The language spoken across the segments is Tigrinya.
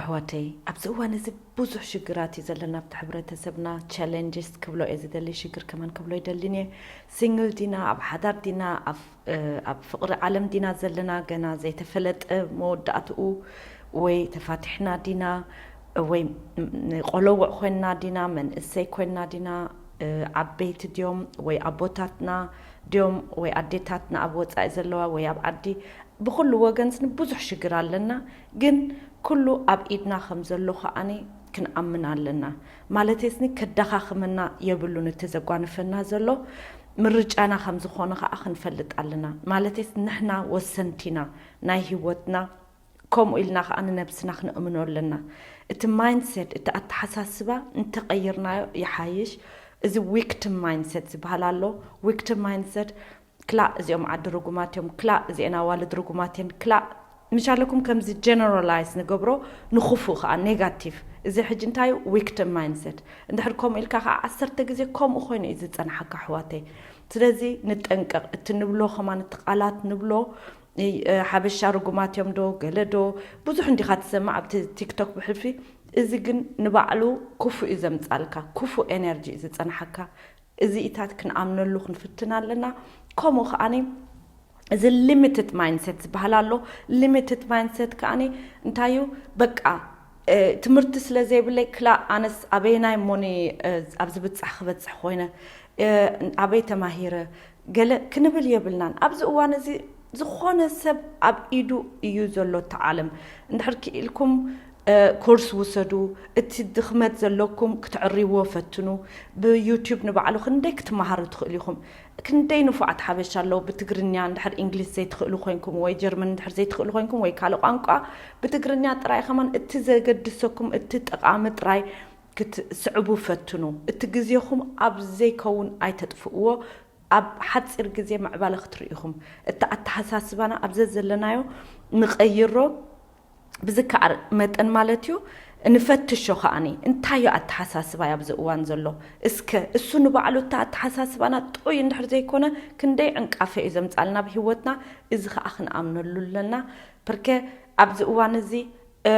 ኣሕዋተይ፣ ኣብዚ እዋን እዚ ብዙሕ ሽግራት እዩ ዘለና ኣብቲ ሕብረተሰብና። ቻለንጅስ ክብሎ እየ ዝደሊ፣ ሽግር ከማን ክብሎ ይደልን እየ። ሲንግል ዲና፣ ኣብ ሓዳር ዲና፣ ኣብ እ፣ ኣብ ፍቕሪ ዓለም ዲና ዘለና፣ ገና ዘይተፈለጠ መወዳእትኡ፣ ወይ ተፋቲሕና ዲና፣ ወይ ቆለውዕ ኮይንና ዲና፣ መንእሰይ ኮይንና ዲና፣ እ፣ ዓበይቲ ድዮም ወይ ኣቦታትና ድዮም ወይ ኣዴታትና ኣብ ወፃኢ ዘለዋ ወይ ኣብ ዓዲ፣ ብኩሉ ወገን ስኒ ብዙሕ ሽግር ኣለና። ግን ኩሉ ኣብ ኢድና ከም ዘሎ ከዓኒ ክንኣምን ኣለና። ማለተይ ስኒ ከዳኻኽመና የብሉን፣ እቲ ዘጓንፈና ዘሎ ምርጫና ከም ዝኾነ ከዓ ክንፈልጥ ኣለና። ማለተይ ንሕና ወሰንቲና ናይ ህይወትና፣ ከምኡ ኢልና ከዓ ንነብስና ክነእምኖ ኣለና። እቲ ማይንድሴት፣ እቲ ኣተሓሳስባ እንተቐይርናዮ ይሓይሽ። እዚ ዊክቲም ማይንድሴት ዝበሃል ኣሎ። ዊክቲም ማይንድሴት፣ ክላእ እዚኦም ዓዲ ርጉማት እዮም፣ ክላእ እዚአን ኣዋልድ ርጉማት እየን፣ ክላእ ምሻለኩም ከምዚ ጀነራላይዝ ንገብሮ፣ ንኽፉእ ከዓ ኔጋቲቭ። እዚ ሕጂ እንታይ እዩ? ዊክቲም ማይንድሴት። እንድሕር ከምኡ ኢልካ ከዓ ዓሰርተ ግዜ ከምኡ ኮይኑ እዩ ዝፀንሓካ ኣሕዋተይ። ስለዚ ንጠንቀቕ። እቲ ንብሎ ከማን፣ እቲ ቃላት ንብሎ፣ እ፣ ሓበሻ ርጉማት እዮም ዶ ገለ ዶ ብዙሕ እንዲኻ ትሰማዕ ኣብቲ ቲክቶክ ብሕልፊ። እዚ ግን ንባዕሉ ክፉእ እዩ ዘምፃልካ፣ ክፉእ ኤነርጂ እዩ ዝፀንሓካ። እዚኢታት ክንኣምነሉ ክንፍትን ኣለና። ከምኡ ከዓኒ እዚ ሊሚትድ ማይንድሴት ዝበሃል ኣሎ። ሊሚትድ ማይንድሴት ከዓኒ እንታይ እዩ? በቃ፣ እ፣ ትምህርቲ ስለ ዘይብለይ ክላ ኣነስ ኣበየናይ እሞኒ፣ እ፣ ኣብ ዝብጻሕ ክበጽሕ ኮይነ፣ እ፣ ኣበይ ተማሂረ ገለ ክንብል የብልናን። ኣብዚ እዋን እዚ ዝኾነ ሰብ ኣብ ኢዱ እዩ ዘሎ እቲ ዓለም። እንድሕር ክኢልኩም፣ እ፣ ኮርስ ውሰዱ። እቲ ድኽመት ዘለኩም ክትዕርይዎ ፈትኑ። ብዩቲዩብ ንባዕሉ ክንደይ ክትመሃሩ ትኽእሉ ኢኹም። ክንደይ ንፉዓት ሓበሻ ኣለዉ ብትግርኛ። እንድሕር እንግሊዝ ዘይትኽእሉ ኮይንኩም ወይ ጀርመን እንድሕር ዘይትኽእሉ ኮይንኩም ወይ ካልእ ቋንቋ፣ ብትግርኛ ጥራይ ከማን እቲ ዘገድሰኩም፣ እቲ ጠቓሚ ጥራይ ክትስዕቡ ፈትኑ። እቲ ግዜኹም ኣብ ዘይከውን ኣይተጥፍእዎ። ኣብ ሓጺር ግዜ ምዕባለ ክትርእዩ ኢኹም። እቲ ኣተሓሳስባና ኣብ ዘዘለናዮ ንቐይሮ ብዝከኣል መጠን ማለት እዩ። ንፈትሾ ከኣኒ፣ እንታይ እዩ ኣተሓሳስባይ ኣብዚ እዋን ዘሎ? እስከ እሱ ንባዕሉ እቲ ኣተሓሳስባና ጥዑይ እንድሕር ዘይኮነ፣ ክንደይ ዕንቃፈ እዩ ዘምጻልና ኣብ ህይወትና። እዚ ከኣ ክንኣምነሉ ኣለና። ፐርከ ኣብዚ እዋን እዚ፣ እ፣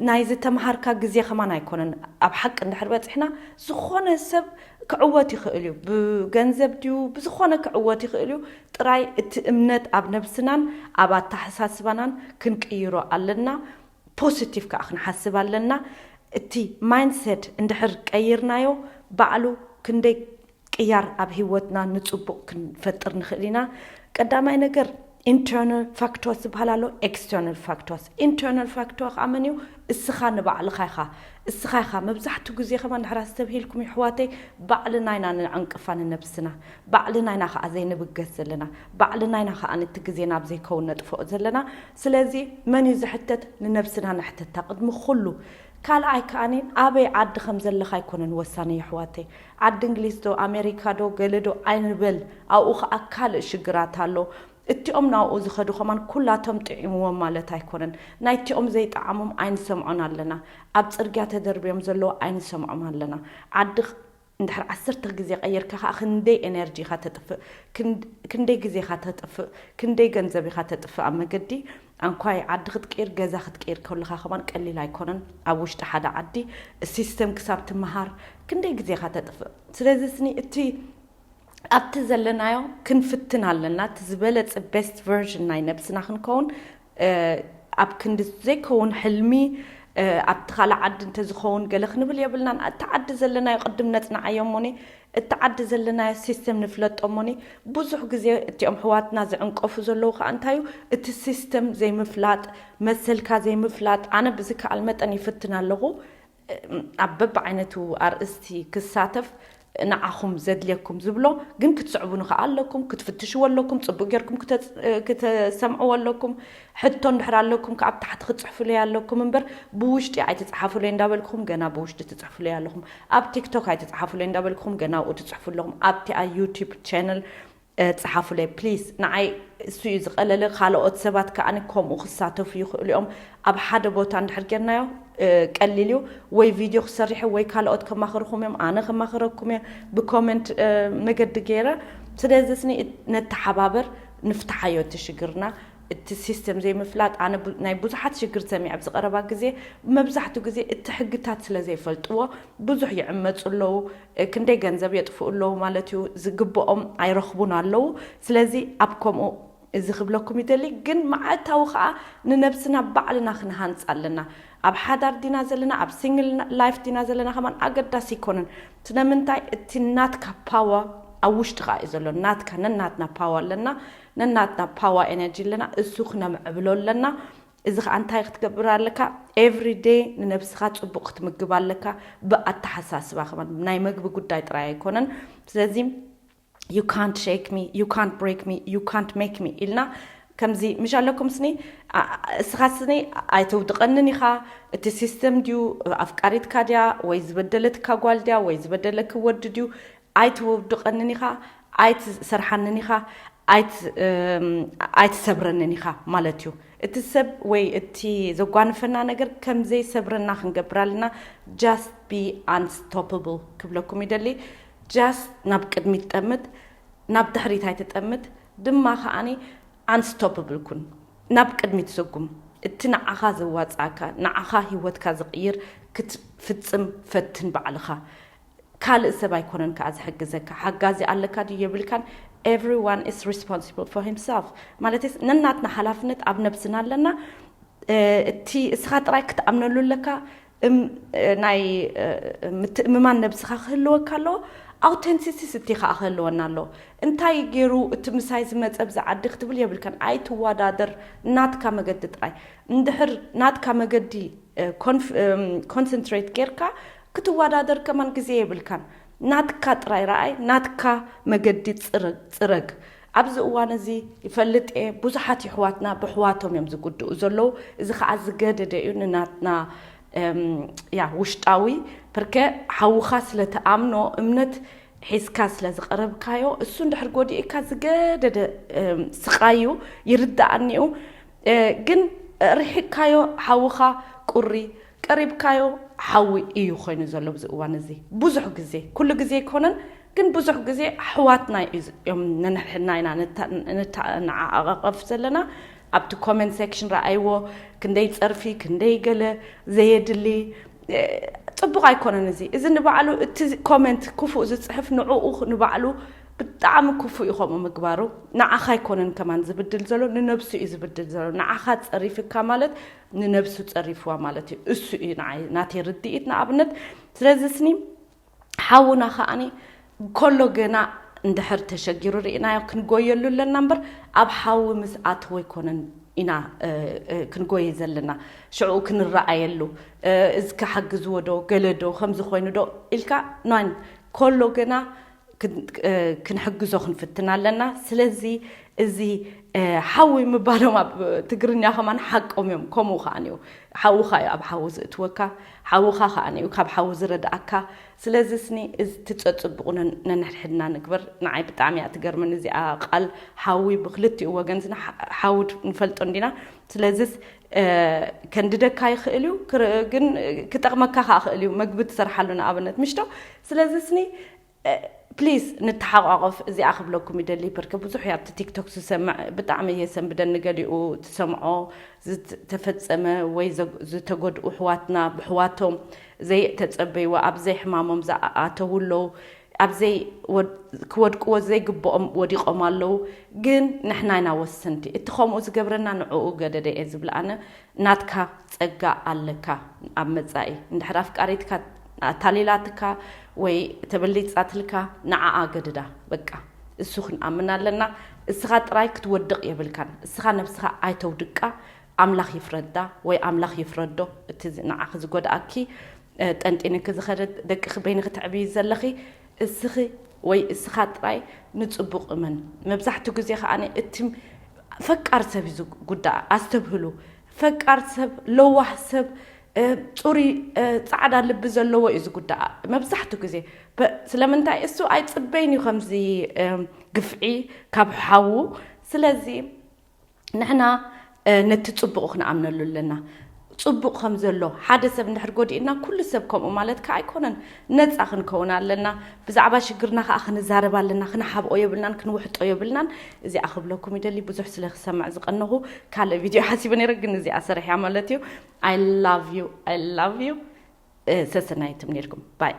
ናይ ዝተምሃርካ ግዜ ከማን ኣይኮነን። ኣብ ሓቂ እንድሕር በጺሕና፣ ዝኾነ ሰብ ክዕወት ይኽእል እዩ። ብገንዘብ ድዩ፣ ብዝኾነ ክዕወት ይኽእል እዩ። ጥራይ እቲ እምነት ኣብ ነብስናን ኣብ ኣተሓሳስባናን ክንቅይሮ ኣለና። ፖዚቲቭ ከኣ ክንሓስብ ኣለና። እቲ ማይንድሴት እንድሕር ቀይርናዮ፣ ባዕሉ ክንደይ ቅያር ኣብ ህይወትና ንጽቡቕ ክንፈጥር ንኽእል ኢና። ቀዳማይ ነገር፣ ኢንተርናል ፋክተርስ ዝበሃል ኣሎ፣ ኤክስተርናል ፋክተርስ። ኢንተርናል ፋክተር ከኣ መን እዩ? እስኻ ንባዕልኻ ኢኻ። እስኻ ኢኻ። መብዛሕትኡ ግዜ ከማን ድሕር ኣስተብሂልኩም የሕዋተይ፣ ባዕልና ኢና ንዕንቅፋ ንነብስና። ባዕልና ኢና ከኣ ዘይንብገስ ዘለና። ባዕልና ኢና ከኣ ነቲ ግዜና ኣብ ዘይከውን ነጥፍኦ ዘለና። ስለዚ መን እዩ ዝሕተት? ንነብስና ንሕተታ ቅድሚ ኩሉ። ካልኣይ ከኣኒ፣ ኣበይ ዓዲ ከም ዘለኻ ኣይኮነን ወሳኒ የሕዋተይ። ዓዲ እንግሊዝ ዶ፣ ኣሜሪካ ዶ፣ ገለ ዶ ኣይንበል። ኣብኡ ከኣ ካልእ ሽግራት ኣሎ። እቲኦም ናብኡ ዝኸዱ ከማን ኩላቶም ጥዒምዎም ማለት ኣይኮነን። ናይቲኦም ዘይጠዓሞም ኣይንሰምዖን ኣለና። ኣብ ጽርግያ ተደርብዮም ዘለዉ ኣይንሰምዖም ኣለና። ዓዲ ኽ-፣ እንድሕር ዓሰርተ ግዜ ቀይርካ ከኣ ክንደይ ኤነርጂ ኢኻ ተጥፍእ፣ ክንድ-፣ ክንደይ ግዜ ኢኻ ተጥፍእ፣ ክንደይ ገንዘብ ኢኻ ተጥፍእ ኣብ መገዲ። ኣንኳይ ዓዲ ክትቅይር፣ ገዛ ክትቅይር ከለኻ ከማን ቀሊል ኣይኮነን። ኣብ ውሽጢ ሓደ ዓዲ ሲስተም ክሳብ ትመሃር ክንደይ ግዜ ኢኻ ተጥፍእ። ስለዚ ስኒ እቲ ኣብቲ ዘለናዮ ክንፍትን ኣለና። እቲ ዝበለጸ ቤስት ቨርዥን ናይ ነብስና ክንከውን፣ እ፣ ኣብ ክንዲ ዘይከውን ሕልሚ፣ እ፣ ኣብቲ ካልእ ዓዲ እንተዝኸውን ገለ ክንብል የብልናን። እቲ ዓዲ ዘለናዮ ቅድም ነጽንዓዮ እሞኒ፣ እቲ ዓዲ ዘለናዮ ሲስተም ንፍለጦ እሞኒ፣ ብዙሕ ግዜ እቲኦም ኣሕዋትና ዝዕንቀፉ ዘለዉ ከኣ እንታይ እዩ? እቲ ሲስተም ዘይምፍላጥ፣ መሰልካ ዘይምፍላጥ። ኣነ ብዝከኣል መጠን ይፍትን ኣለኹ። ኣብ በብዓይነቱ ኣርእስቲ ክሳተፍ ንዓኹም ዘድልየኩም ዝብሎ ግን ክትስዕቡኒ ከኣ ኣለኩም፣ ክትፍትሽዎ ኣለኩም፣ ጽቡቕ ጌርኩም ክተ-፣ ክተሰምዕዎ ኣለኩም። ሕቶ እንድሕር ኣለኩም ከኣ ኣብ ታሕቲ ክትጽሕፉለይ ኣለኩም እምበር ብውሽጢ ኣይትጽሓፉለይ እንዳበልኩም ገና ብውሽጢ ትጽሕፉለይ ኣለኹም። ኣብ ቲክቶክ ኣይትጽሓፉለይ እንዳበልኩም ገና ኣብኡ ትጽሕፉ ኣለኹም። ኣብቲ ኣብ ዩቲዩብ ቻነል እ፣ ጸሓፉለይ ፕሊስ። ንዓይ እሱ እዩ ዝቐለለ። ካልኦት ሰባት ከኣ ከምኡ ክሳተፉ ይኽእሉ እዮም። ኣብ ሓደ ቦታ እንድሕር ጌርናዮ፣ እ፣ ቀሊል እዩ። ወይ ቪድዮ ክሰርሕ ወይ ካልኦት ከማኽርኹም እዮም፣ ኣነ ከማኽረኩም እየ ብኮመንት፣ እ፣ መገዲ ገይረ። ስለዚ ስኒ ነተሓባበር፣ ንፍትሓዮ እቲ ሽግርና። እቲ ሲስተም ዘይምፍላጥ፣ ኣነ ቡ- ናይ ብዙሓት ሽግር ሰሚዐ ኣብዚ ቀረባ ግዜ። መብዛሕትኡ ግዜ እቲ ሕግታት ስለ ዘይፈልጥዎ ብዙሕ ይዕመፁ ኣለዉ። ክንደይ ገንዘብ የጥፍኡ ኣለዉ ማለት እዩ። ዝግብኦም ኣይረኽቡን ኣለዉ። ስለዚ ኣብ ከምኡ እዚ ክብለኩም ይደሊ። ግን መዓልታዊ ከዓ ንነብስና ባዕልና ክንሃንፅ ኣለና። ኣብ ሓዳር ዲና ዘለና፣ ኣብ ሲንግል ላይፍ ዲና ዘለና ከማን ኣገዳሲ ኣይኮነን። ስለምንታይ? እቲ ናትካ ፓወር ኣብ ውሽጥኻ እዩ ዘሎ። ናትካ፣ ነናትና ፓወር ኣለና፣ ነናትና ፓወር ኤነርጂ ኣለና። እሱ ክነምዕብሎ ኣለና። እዚ ከዓ እንታይ ክትገብር ኣለካ? ኤቭሪ ዴይ ንነብስኻ ፅቡቅ ክትምግብ ኣለካ። ብኣተሓሳስባ ከማን ናይ መግቢ ጉዳይ ጥራይ ኣይኮነን። ስለዚ you can't shake me, you can't break me, you can't make me ኢልና ከምዚ ምሽ ኣለኩም ስኒ። ኣ- እስኻ ስኒ ኣይተውድቐንን ኢኻ። እቲ ሲስተም ድዩ፣ ኣፍቃሪትካ ድያ፣ ወይ ዝበደለትካ ጓል ድያ፣ ወይ ዝበደለክ ወዲ ድዩ? ኣይትውድቐንን ኢኻ፣ ኣይትሰርሓንን ኢኻ፣ ኣይት- እም፣ ኣይትሰብረንን ኢኻ ማለት እዩ። እቲ ሰብ ወይ እቲ ዘጓንፈና ነገር ከም ዘይሰብረና ክንገብር ኣለና። Just be unstoppable ክብለኩም ይደሊ። Just ናብ ቅድሚት ጠምት፣ ናብ ድሕሪት ኣይትጠምት። ድማ ከዓኒ unstoppable ኩን፣ ናብ ቅድሚት ስጉም። እቲ ንዓኻ ዘዋፅኣካ፣ ንዓኻ ህይወትካ ዝቕይር ክትፍፅም ፈትን ባዕልኻ። ካልእ ሰብ ኣይኮነን ከዓ ዝሕግዘካ። ሓጋዚ ኣለካ ድዩ የብልካን? Everyone is responsible for himself። ማለት ነናትና ሓላፍነት ኣብ ነብስና ኣለና። እቲ እስኻ ጥራይ ክትኣምነሉ ኣለካ። እም- ናይ ምትእምማን ነብስኻ ክህልወካ ኣለዎ። ኣውተንቲሲሲቲ ከዓ ክህልወና ኣለዎ። እንታይ ገይሩ እቲ ምሳይ ዝመፀ ብዛ ዓዲ ክትብል የብልካን። ኣይትወዳደር። ናትካ መገዲ ጥራይ፣ እንድሕር ናትካ መገዲ ኮንሰንትሬት ጌርካ ክትወዳደር ከማን ግዜ የብልካን። ናትካ ጥራይ ረኣይ፣ ናትካ መገዲ ፅረግ። ኣብዚ እዋን እዚ ይፈልጥ እየ፣ ብዙሓት ይሕዋትና ብሕዋቶም እዮም ዝጉድኡ ዘለዉ። እዚ ከዓ ዝገደደ እዩ ንናትና ያ ውሽጣዊ። ፕርከ ሓውኻ ስለ ትኣምኖ፣ እምነት ሒዝካ ስለ ዝቐረብካዮ፣ እሱ እንድሕር ጎዲእካ ዝገደደ ስቓዩ ይርዳኣኒ እዩ። ግን ርሒቅካዮ ሓውኻ ቁሪ፣ ቀሪብካዮ ሓዊ እዩ ኮይኑ ዘሎ ኣብዚ እዋን እዚ። ብዙሕ ግዜ፣ ኩሉ ግዜ ኣይኮነን፣ ግን ብዙሕ ግዜ ኣሕዋትና እዮም ነንሕድሕድና ኢና ንዓቃቀፍ ዘለና። ኣብቲ ኮመንት ሴክሽን ረኣይዎ፣ ክንደይ ፀርፊ፣ ክንደይ ገለ ዘየድሊ። ፅቡቅ ኣይኮነን እዚ። እዚ ንባዕሉ እቲ ኮመንት ክፉእ ዝፅሕፍ ንዕኡ ንባዕሉ ብጣዕሚ ክፉእ እዩ ከምኡ ምግባሩ። ንዓኻ ኣይኮነን ከማን ዝብድል ዘሎ፣ ንነብሱ እዩ ዝብድል ዘሎ። ንዓኻ ፀሪፍካ ማለት ንነብሱ ፀሪፍዋ ማለት እዩ። እሱ እዩ ንዓይ ናተይ ርድኢት ንኣብነት። ስለዚ ስኒ ሓውና ከዓኒ ከሎ ገና እንድሕር ተሸጊሩ ርኢናዮ ክንጎየሉ ኣለና እምበር ኣብ ሓዊ ምስ ኣተወ ኣይኮነን ኢና ክንጎየ ዘለና። ሽዑ ክንረኣየሉ፣ እዚ ክሓግዝዎ ዶ ገለ ዶ ከምዚ ኮይኑ ዶ ኢልካ ናን ከሎ ገና ክንሕግዞ ክንፍትን ኣለና። ስለዚ እዚ ሓዊ ምባሎም ኣብ ትግርኛ ከማን ሓቆም እዮም። ከምኡ ከዓኒ እዩ። ሓውኻ እዩ ኣብ ሓዊ ዝእትወካ። ሓውኻ ከዓኒ እዩ ካብ ሓዊ ዝረድኣካ። ስለዚ ስኒ እዚ ትፀፅብቑ ነንሕድሕድና ንግበር። ንዓይ ብጣዕሚ እያ ትገርመን እዚኣ ቃል ሓዊ። ብክልቲኡ ወገን ስኒ ሓዊ ንፈልጦ እንዲና። ስለዚስ ከንድደካ ይኽእል እዩ፣ ግን ክጠቕመካ ከዓ ይኽእል እዩ። መግቢ ትሰርሓሉ ንኣብነት ምሽቶ። ስለዚ ስኒ ፕሊዝ ንተሓቋቆፍ። እዚኣ ክብለኩም ይደሊ። ብርክ ብዙሕ እያ ኣብቲ ቲክቶክ ዝሰምዕ። ብጣዕሚ እየ ሰንብደኒ። ገሊኡ ትሰምዖ ዝተፈጸመ ወይ ዝተጎድኡ ኣሕዋትና ብሕዋቶም ዘይተጸበይዎ ኣብ ዘይሕማሞም ዝኣተዉ ኣለዉ። ኣብ ዘይ ክወድቅዎ ዘይግብኦም ወዲቆም ኣለዉ። ግን ንሕና ኢና ወሰንቲ። እቲ ከምኡ ዝገብረና ንዕኡ ገደደ እየ ዝብል ኣነ። ናትካ ጸጋ ኣለካ። ኣብ መጻኢ እንድሕር ኣፍቃሪትካ ኣታሊላትካ ወይ ተበሊጻትልካ ንዓኣ ገድዳ። በቃ እሱ ክንኣምን ኣለና። እስኻ ጥራይ ክትወድቕ የብልካን። እስኻ ነብስኻ ኣይተውድቃ። ኣምላኽ ይፍረዳ ወይ ኣምላኽ ይፍረዶ። እቲ ንዓኺ ዝጎድኣኪ ጠንጢንኪ ዝኸደ ደቅኺ በይንኺ ተዕብዪ ዘለኺ እስኺ ወይ እስኻ ጥራይ ንጽቡቕ እመን። መብዛሕትኡ ግዜ ከኣ እቲ ፈቃር ሰብ እዩ ዝጉዳእ። ኣስተብህሉ። ፈቃር ሰብ፣ ለዋህ ሰብ፣ ጽሩይ ጻዕዳ ልቢ ዘለዎ እዩ ዝጉዳእ መብዛሕትኡ ግዜ። ስለምንታይ? እሱ ኣይጽበይን እዩ ከምዚ ግፍዒ ካብ ሓዉ። ስለዚ ንሕና ነቲ ጽቡቕ ክንኣምነሉ ኣለና። ጽቡቕ ከም ዘሎ ሓደ ሰብ እንድሕር ጎዲእና ኩሉ ሰብ ከምኡ ማለት ከኣ ኣይኮነን። ነጻ ክንከውን ኣለና። ብዛዕባ ሽግርና ከኣ ክንዛረብ ኣለና። ክንሓብኦ የብልናን፣ ክንውሕጦ የብልናን። እዚኣ ክብለኩም ይደሊ። ብዙሕ ስለ ክሰምዕ ዝቐነኹ ካልእ ቪድዮ ሓሲበ ነይረ፣ ግን እዚኣ ሰሪሕያ ማለት እዩ። I love you, I love you። ሰሰናይትም ነርኩም ባይ